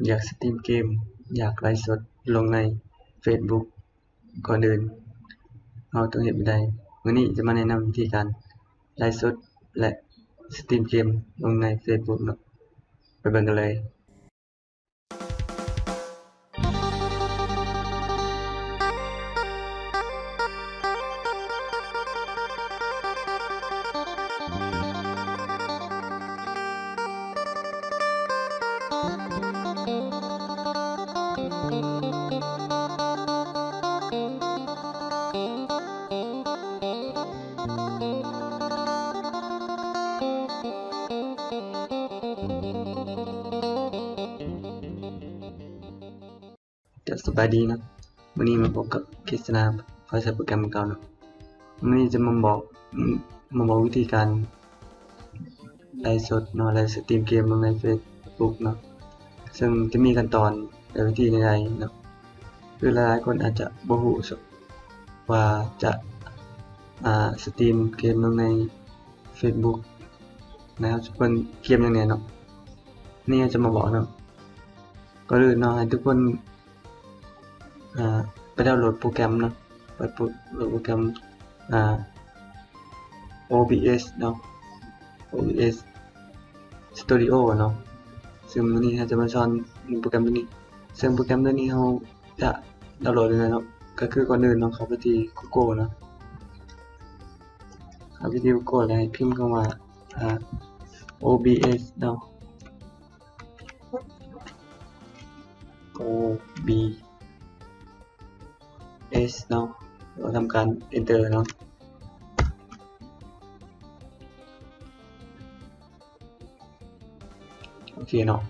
ຢາກສະຕຣີມເກມ, ຢາກໄລຟ໌ສົດລົງໃນເຟສບຸກ, ກ່ອນອື່ນເຮົາຕ້ອງເຮັດແນວໃດ? ມື້ນີ້ຈະມາແນະນຳວິທີການໄລຟ໌ສົດ ແລະ ສະຕຣີມເກມລົງໃນເຟສບຸກເນາະ. ໄປເບິ່ງກັນເລີຍ. ເຈົ້າ ສະບາຍດີເນາະ, ມື້ນີ້ມາພົບກັບກິດສະນາ ພາສາໂປຣແກຣມຄືເກົ່າເນາະ. ມື້ນີ້ຈະມາບອກ ມາບອກວິທີການໄລຟ໌ສົດເນາະ ແລະ ສະຕຣີມເກມລົງໃນເຟສບຸກເນາະ, ເຊິ່ງຈະມີຂັ້ນຕອນ ແລະ ວິທີໃດໆເນາະ. ຄືຫຼາຍໆຄົນອາດຈະບໍ່ຮູ້ວ່າຈະ ອ່າ ສະຕຣີມເກມລົງໃນເຟສບຸກນະ, ເຮົາຈະເບິ່ງເກມຫຍັງແດ່ເນາະ, ນີ້ເຮົາຈະມາບອກເນາະ. ກ່ອນອື່ນເນາະ ໃຫ້ທຸກຄົນ ອ່າ ໄປດາວໂຫຼດໂປຣແກຣມເນາະ, ໄປໂຫຼດໂປຣແກຣມ ອ່າ ໂອບີເອັສເນາະ, ໂອບີເອັສສະຕູດິໂອເນາະ. ເຊິ່ງມື້ນີ້ເຮົາຈະມາສອນໂປຣແກຣມໂຕນີ້, ເຊິ່ງໂປຣແກຣມໂຕນີ້ເຮົາຈະດາວໂຫຼດໄດ້ເນາະ. ກໍຄືກ່ອນອື່ນເນາະ ເຂົ້າໄປທີ່ກູໂກເນາະ, ເຂົ້າໄປທີ່ກູໂກ ແລ້ວໃຫ້ພິມຄຳວ່າ ອ່າ ໂອບີເອັສເນາະ, ໂອບີເອັສເນາະ, ແລ້ວທຳການເອັນເຕີເນາະ. ໂອເຄເນາະ,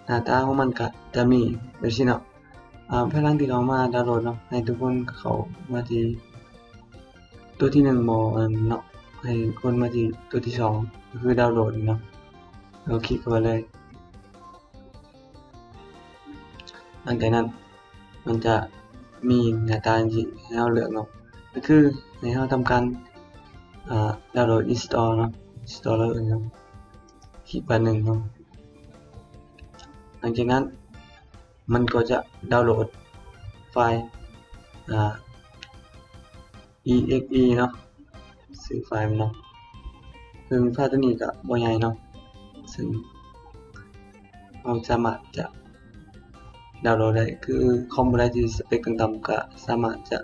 ໜ້າຕາຂອງມັນກະຈະມີແບບຊີ້ເນາະ. ອາ ພາຍຫຼັງທີ່ເຮົາມາດາວໂຫຼດເນາະ, ໃຫ້ທຸກຄົນເຂົ້າມາທີ່ຕົວທີໜຶ່ງບໍ່ເນາະ, ໃຫ້ຄົນມາທີ່ຕົວທີສອງ ກໍຄືດາວໂຫຼດເນາະ, ເຮົາຄລິກເຂົ້າໄປເລີຍ. ຫຼັງຈາກນັ້ນ ມັນຈະມີໜ້າຕາຈັ່ງຊີ້ໃຫ້ເຮົາເລືອກເນາະ, ກໍຄືໃຫ້ເຮົາທຳການ ອ່າ ດາວໂຫຼດ ອິນສະຕໍເນາະ, ອິນສະຕໍເລີຍເນາະ, ຄລິກບາດໜຶ່ງເນາະ. ຫຼັງຈາກນັ້ນ ມັນກໍຈະດາວໂຫຼດໄຟລ໌ ອ່າ ອີເອັກອີເນາະ, ຊື່ໄຟລ໌ມັນເນາະ, ເຊິ່ງໄຟລ໌ຕົວນີ້ກະບໍ່ໃຫຍ່ເນາະ, ເຊິ່ງເຮົາສາມາດຈະດາວໂຫຼດໄດ້. ຄືຄອມຜູ້ໃດທີ່ສະເປັກຕ່ຳໆ ກະສາມາດຈະ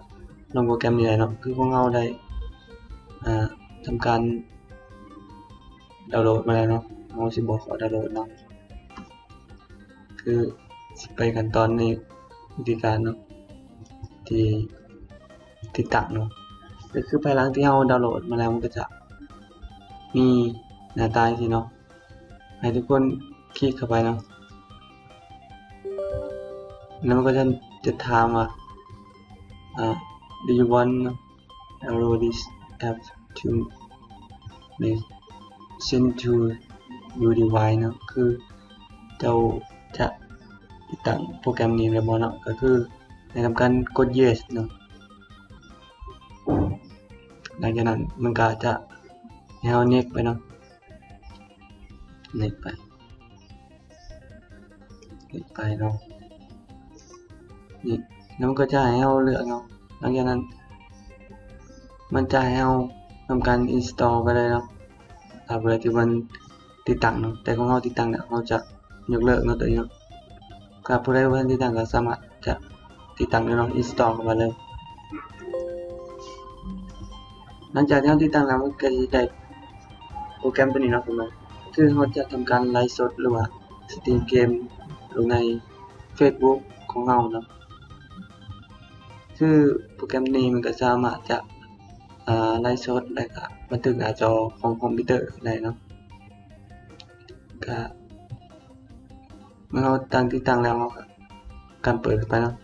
ລົງໂປຣແກຣມນີ້ໄດ້ເນາະ. ຄືຂອງເຮົາໄດ້ ອ່າ ທຳການດາວໂຫຼດມາແລ້ວເນາະ, ເຮົາຊິບໍ່ຂໍດາວໂຫຼດເນາະ. ຄືຊິໄປຂັ້ນຕອນໃນວິທີການເນາະ ທີ່ຕິດຕັ້ງເນາະ, ກໍຄືພາຍຫຼັງທີ່ເຮົາດາວໂຫຼດມາແລ້ວ ມັນກໍຈະມີໜ້າຕາຈັ່ງຊີ້ເນາະ, ໃຫ້ທຸກຄົນຄລິກເຂົ້າໄປເນາະ, ແລ້ວມັນກໍຈະ ຈະຖາມວ່າ ອ່າ Do you want download this app to make send to your device ເນາະ, ຄືເຈົ້າຈະຕິດຕັ້ງໂປຣແກຣມນີ້ແລ້ວບໍ່ເນາະ, ກໍຄືໃຫ້ທຳການກົດ yes ເນາະ. ຫຼັງຈາກນັ້ນມັນກໍຈະໃຫ້ເຮົາ next ໄປເນາະ, next ໄປ next ໄປເນາະ. ນີ້ ແລ້ວມັນກໍຈະໃຫ້ເຮົາເລືອກເນາະ, ຫຼັງຈາກນັ້ນມັນຈະໃຫ້ເຮົາທຳການ install ໄປເລີຍເນາະ, ຖ້າຜູ້ໃດທີ່ບໍ່ທັນຕິດຕັ້ງເນາະ, ແຕ່ຂອງເຮົາຕິດຕັ້ງແລ້ວ ເຮົາຈະຍົກເລີກເນາະ ຕົວນີ້ເນາະ. ຖ້າຜູ້ໃດບໍ່ທັນຕິດຕັ້ງກໍສາມາດຈະຕິດຕັ້ງໄດ້ເນາະ, install ເຂົ້າມາເລີຍ. ຫຼັງຈາກທີ່ເຮົາຕິດຕັ້ງແລ້ວ ມັນກໍຊິໄດ້ໂປຣແກຣມຕົວນີ້ເນາະ, ຄືເຮົາຈະທຳການໄລຟ໌ສົດ ຫຼືວ່າສະຕຣີມເກມລົງໃນເຟສບຸກຂອງເຮົາເນາະ. ຄືໂປຣແກຣມນີ້ມັນກໍສາມາດຈະ ອ່າ ໄລຟ໌ສົດ ແລ້ວກໍບັນທຶກໜ້າຈໍຂອງຄອມພິວເຕີໄດ້ເນາະ. ກໍເມື່ອເຮົາຕັ້ງຕິດຕັ້ງແລ້ວ ເຮົາກໍກຳເປີດເຂົ້າໄປເນາະ.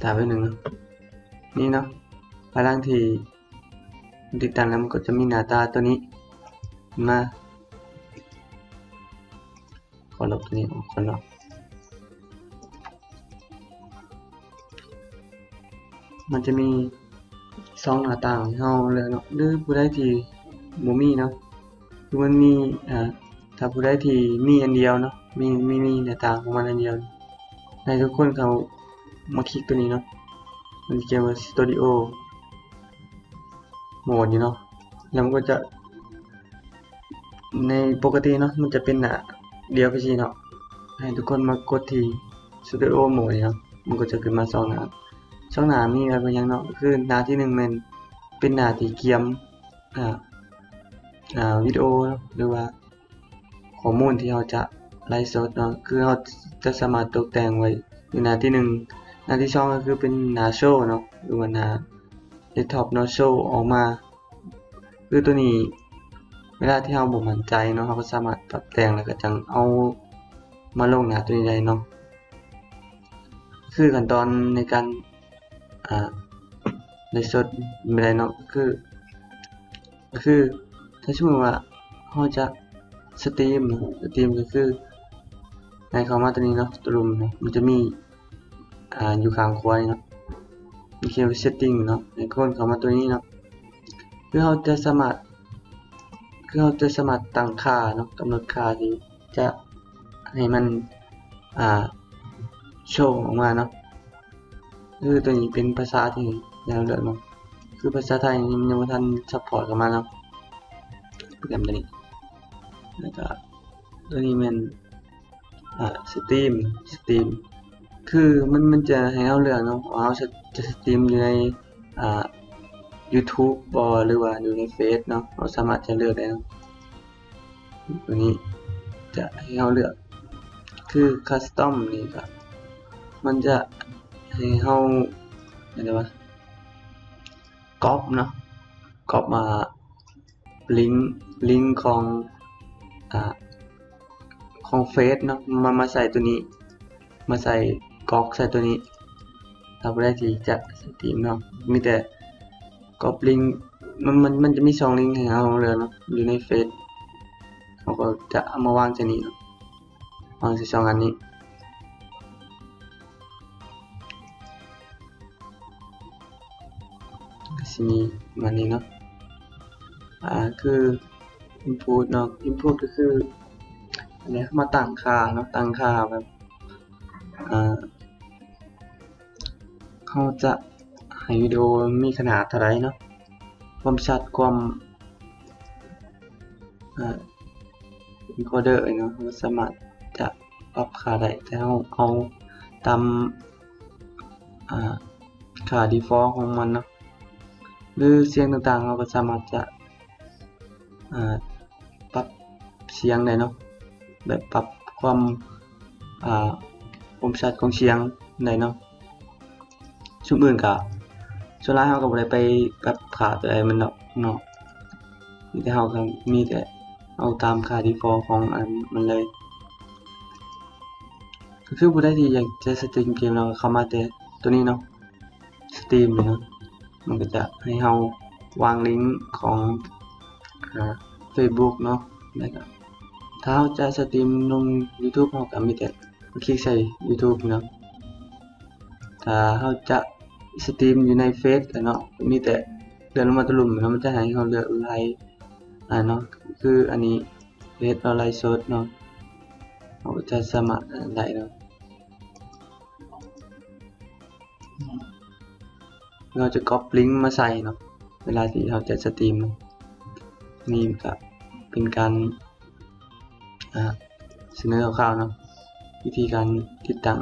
ຖ້າແປັບໜຶ່ງເນາະ, ນີ້ເນາະ, ພາຍຫຼັງທີ່ຕິດຕັ້ງແລ້ວ ມັນກໍຈະມີໜ້າຕາຕົວນີ້ມາ. ຂໍລົບຕົວນີ້ອອກກ່ອນເນາະ. ມັນຈະມີສອງໜ້າຕ່າງໃຫ້ເຮົາເລືອກເນາະ, ຫຼືຜູ້ໃດທີ່ບໍ່ມີເນາະ, ຄືມັນມີ ອ່າ ຖ້າຜູ້ໃດທີ່ມີອັນດຽວເນາະ ມີ ມີ ມີໜ້າຕ່າງຂອງມັນອັນດຽວ ໃຫ້ທຸກຄົນເຂົ້າມາຄລິກຕົວນີ້ເນາະ ມັນຈະຂຽນວ່າ Studio Mode ນີ້ເນາະ ແລ້ວມັນກໍຈະ ໃນປົກກະຕິເນາະ ມັນຈະເປັນໜ້າດຽວໄປຊີ້ເນາະ ໃຫ້ທຸກຄົນມາກົດທີ່ Studio Mode ນີ້ເນາະ ມັນກໍຈະຂຶ້ນມາສອງໜ້າ ສອງໜ້າມີວ່າເປັນຫຍັງເນາະ ກໍຄືໜ້າທີໜຶ່ງແມ່ນເປັນໜ້າທີ່ກຽມ ອາ ອາ ວິດີໂອເນາະ ຫຼືວ່າຂໍ້ມູນທີ່ເຮົາຈະໄລຟ໌ສົດເນາະ ຄືເຮົາຈະສາມາດຕົກແຕ່ງໄວ້ຢູ່ໜ້າທີໜຶ່ງ ໜ້າທີສອງກໍຄືເປັນໜ້າໂຊເນາະ ຫຼືວ່າໜ້າເດສທັອບເນາະ ໂຊອອກມາ ຄືຕົວນີ້ເວລາທີ່ເຮົາບໍ່ໝັ້ນໃຈເນາະ ເຮົາກໍສາມາດປັບແຕ່ງ ແລ້ວກໍຈັ່ງເອົາມາລົງໜ້າຕົວນີ້ໄດ້ເນາະ ຄືຂັ້ນຕອນໃນການ ອາ ໄລຟ໌ສົດໄປໄດ້ເນາະ ຄື ກໍຄື ຖ້າສົມມຸດວ່າເຮົາຈະສະຕຣີມເນາະ ສະຕຣີມກໍຄືໃຫ້ເຂົ້າມາຕົວນີ້ເນາະ ຕົວລຸ່ມເນາະ ມັນຈະມີ ອາ ຢູ່ຂ້າງຂວານີ້ເນາະ ມັນຂຽນວ່າ Setting ເນາະ ໃຫ້ກົດເຂົ້າມາຕົວນີ້ເນາະ ຄືເຮົາຈະສາມາດ ຄືເຮົາຈະສາມາດຕັ້ງຄ່າເນາະ ກຳນົດຄ່າທີ່ຈະໃຫ້ມັນ ອາ ໂຊອອກມາເນາະ ຄືຕົວນີ້ເປັນພາສາທີ່ໃຫ້ເຮົາເລືອກເນາະ ຄືພາສາໄທນີ້ມັນຍັງບໍ່ທັນຊັບພອດເຂົ້າມາເນາະ ໂປຣແກຣມຕົວນີ້ ແລ້ວກໍຕົວນີ້ແມ່ນ ອາ ສະຕຣີມ ສະຕຣີມ ຄືມັນ ມັນຈະໃຫ້ເຮົາເລືອກເນາະ ວ່າເຮົາຈະ ຈະສະຕຣີມຢູ່ໃນ ອາ YouTube ບໍ່ ຫຼືວ່າຢູ່ໃນເຟສເນາະ ເຮົາສາມາດຈະເລືອກໄດ້ເນາະ ຕົວນີ້ຈະໃຫ້ເຮົາເລືອກ ຄື Custom ນີ້ກໍ ມັນຈະໃຫ້ເຮົາ ເອີ້ນວ່າ ກັອບເນາະ ກັອບມາ ລິງ ລິງຂອງ ອາ ຂອງເຟສເນາະ ມາ ມາໃສ່ຕົວນີ້ ມາໃສ່ກອກໃສ່ຕົວນີ້ ຖ້າຜູ້ໃດທີ່ຈະສະຕຣີມເນາະ ມີແຕ່ກອບລິງ ມັນ ມັນ ມັນຈະມີສອງລິງໃຫ້ເຮົາເລືອກເນາະ ຢູ່ໃນເຟສ ເຮົາກໍຈະເອົາມາວາງໃສ່ນີ້ເນາະ ວາງໃສ່ສອງອັນນີ້ ກໍຊິມີປະມານນີ້ເນາະ ອາ ຄື Input ເນາະ Input ກໍຄື ອັນນີ້ເຮົາມາຕັ້ງຄ່າເນາະ ຕັ້ງຄ່າແບບ ອາ ເຮົາຈະໃຫ້ວິດີໂອມີຂະໜາດເທົ່າໃດເນາະ ຄວາມຊັດ ຄວາມ ອາ encoder ເນາະ ເຮົາສາມາດຈະປັບຄ່າໄດ້ ແຕ່ເຮົາເອົາຕາມ ອາ ຄ່າ default ຂອງມັນເນາະ ຫຼືສຽງຕ່າງໆ ເຮົາກໍສາມາດຈະ ອາ ປັບສຽງໄດ້ເນາະ ແບບປັບຄວາມ ອາ ຄວາມຊັດຂອງສຽງໄດ້ເນາະ ຊຸມອື່ນກະ ສ່ວນຫຼາຍເຮົາກໍບໍ່ໄດ້ໄປປັບຄ່າຕົວໃດມັນດອກເນາະ ມີແຕ່ເຮົາກໍມີແຕ່ເອົາຕາມຄ່າ default ຂອງອັນມັນເລີຍ ກໍຄືຜູ້ໃດທີ່ຢາກຈະສະຕຣີມເກມເນາະ ກໍເຂົ້າມາແຕ່ຕົວນີ້ເນາະ ສະຕຣີມນີ້ເນາະ ມັນກໍຈະໃຫ້ເຮົາວາງລິງຂອງ ອາ Facebook ເນາະ ແລ້ວກໍຖ້າເຮົາຈະສະຕຣີມລົງ YouTube ເຮົາກໍມີແຕ່ຄລິກໃສ່ YouTube ເນາະ ຖ້າເຮົາຈະສະຕຣີມຢູ່ໃນເຟສເນາະ ມີແຕ່ເລື່ອນລົງມາຕະລຸ່ມເນາະ ມັນຈະໃຫ້ເຮົາເລືອກຫຼາຍອັນເນາະ ຄືອັນນີ້ເຮັດເອົາໄລຟ໌ສົດເນາະ ເຮົາກໍຈະສາມາດໄດ້ເນາະ ເຮົາຈະກັອບລິງມາໃສ່ເນາະ ເວລາທີ່ເຮົາຈະສະຕຣີມເນາະ ນີ້ກໍເປັນການ ອາ ສະເໜີຄ່າວໆເນາະ ວິທີການຕິດຕັ້ງ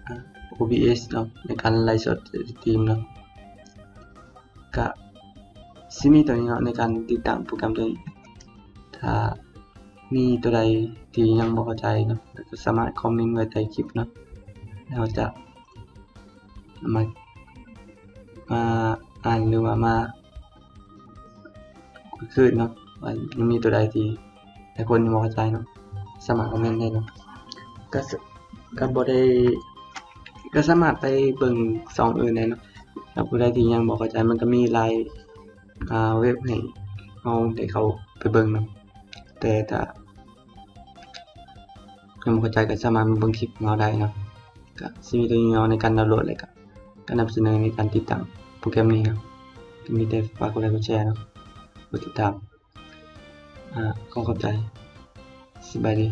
ອາ ໂອບີເອັສເນາະ ໃນການໄລຟ໌ສົດສະຕຣີມເນາະ ກະຊິມີຕົວນີ້ເນາະ ໃນການຕິດຕັ້ງໂປຣແກຣມຕົວນີ້ ຖ້າມີຕົວໃດທີ່ຍັງບໍ່ເຂົ້າໃຈເນາະ ກໍສາມາດຄອມເມັນໄວ້ໃຕ້ຄລິບເນາະ ແລ້ວເຮົາຈະມາ ມາອ່ານ ຫຼືວ່າມາ ຄືນເນາະ ວ່າຍັງມີຕົວໃດທີ່ຫຼາຍຄົນຍັງບໍ່ເຂົ້າໃຈເນາະ ສາມາດຄອມເມັນໄດ້ເນາະ ກໍ ກໍບໍ່ໄດ້ ກໍສາມາດໄປເບິ່ງຊ່ອງອື່ນໄດ້ເນາະ ຖ້າຜູ້ໃດທີ່ຍັງບໍ່ເຂົ້າໃຈ ມັນກໍມີຫຼາຍ ອາ ເວັບໃຫ້ເຮົາໄດ້ເຂົ້າໄປເບິ່ງເນາະ ແຕ່ຖ້າຍັງບໍ່ເຂົ້າໃຈ ກໍສາມາດມາເບິ່ງຄລິບຂອງເຮົາໄດ້ເນາະ ກໍຊິມີຕົວຢ່ອໃນການດາວໂຫຼດ ແລະ ກໍ ການນຳສະເໜີໃນການຕິດຕັ້ງໂປຣແກຣມນີ້ເນາະ ກໍມີແຕ່ຝາກກົດໄລກົດແຊເນາະ ກົດຕິດຕາມ ອາ ຂໍຂອບໃຈ. ສະບາຍດີ.